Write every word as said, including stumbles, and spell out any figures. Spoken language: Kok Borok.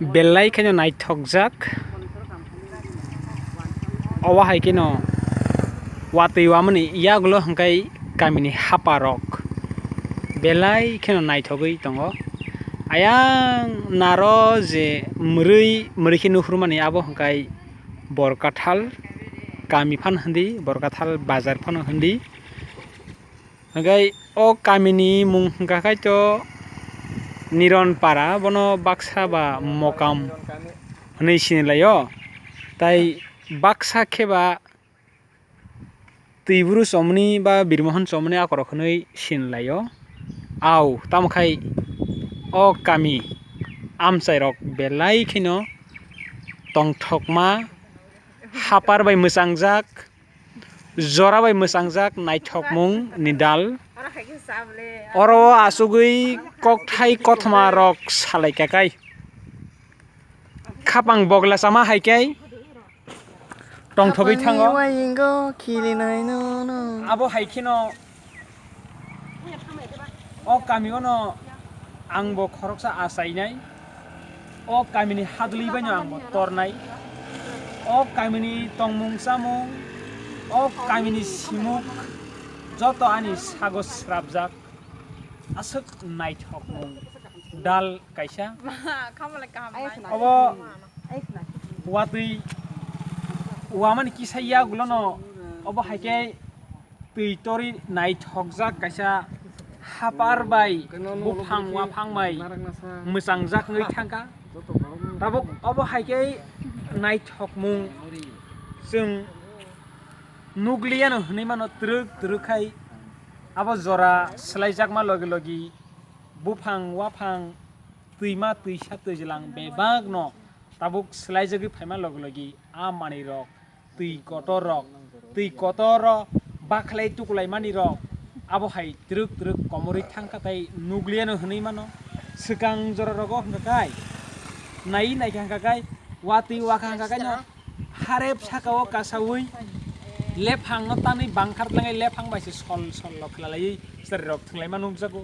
Belai kheno naithokjak. Obo hai kheno watwi wamani yagulo hwnkhe kamini haparok belai kheno naithogwi tongo. Ayang naro je mwrwi, mwrwi khe nuhurmani abo hwnkhe Borkathal kami phano hindi, Borkathal bazar phano hindi. Hwnkhe o kamini mung hwnkha khaito Niron Para, bono baksa ba Mokam hwnwi sinilaio. Tai baksa khe ba Twibru Chomoni ba Birmohon Chomoni akorok hwnwi sinilaio. Au, tamo khai o kami amchairok belai kheno tongthokma, hapar bai mwchangjak, jora bai mwchangjak naithokmung ni dal. Oro o asugwi kokthai kothoma rok salai kakai. Khapang bogla chama hai kai tongthogwi thango. Wayingo khilinai no no. Abo hai kheno o kami ono ang bo khoroksa achainai. O kamini hadwlwi baino ang bo tornai. O kamini tongmung chamung, o kamini simuk joto ani sago srapjak. Aswk naithokmung dal kaisa. Obo watwi wamani kisa yagulono obo hai khe twi torwi naithokjak kaisa hapar bai buphang waphang bai mwchangjak wngwi thangkha. Tabuk obo hai khe naithokmung chwng nukliyano hwnwi mano twrwk twrwk khai. Abo jora swlaijakma logi logi buphang waphang twima twisa twijlang bebakno tabuk swlaijagwi phaima logi logi a manwirok twi kotorrok, twi kotoro bakhlai tukulaimanirok abo hai twrwk twrwk komorwi thangkha tei nukliyano hwnwi mano. Swkang jorarogo hwnkha kai naiwi naikha hwnkha kai watwi wakha hwnkha kaino harep sakao kasaui lephangno tanwi bangkhar tlangwi lephang bai se sol sol rok khwlalaiwi chwrairok thwnglaima nukjago.